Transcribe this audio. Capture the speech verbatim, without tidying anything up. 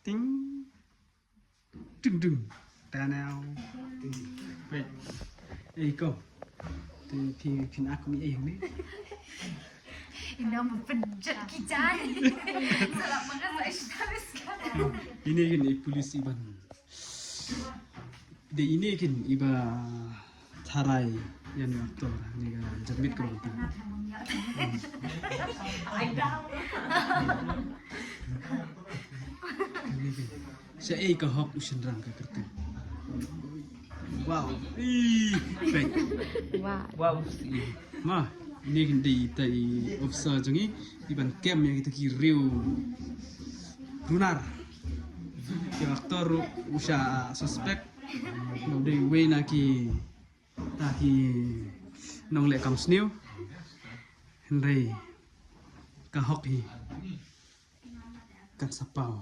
Ting. Dung dung. Tanau. Wait. Ei ko. Te phi phin ak mi ei mi. Ina mo pynjat ki jai. Salah makan sa ishtabis ka. Ine kin i police iban. De ine kin iba tharai ïa u actor ne ka jamit ko ta. Sa ei ka hok u shynrang ka kyrteng. Wow. Ih, pek. Wow. Wow. Ma, ine kin dei ita i officer jong ngi iban kem ïa kita ki riew runar. Ki actor u sha suspect. Ngi dei wei na ki ta ki nongleh kam sniew. Hynrei ka hok hi kan sa paw.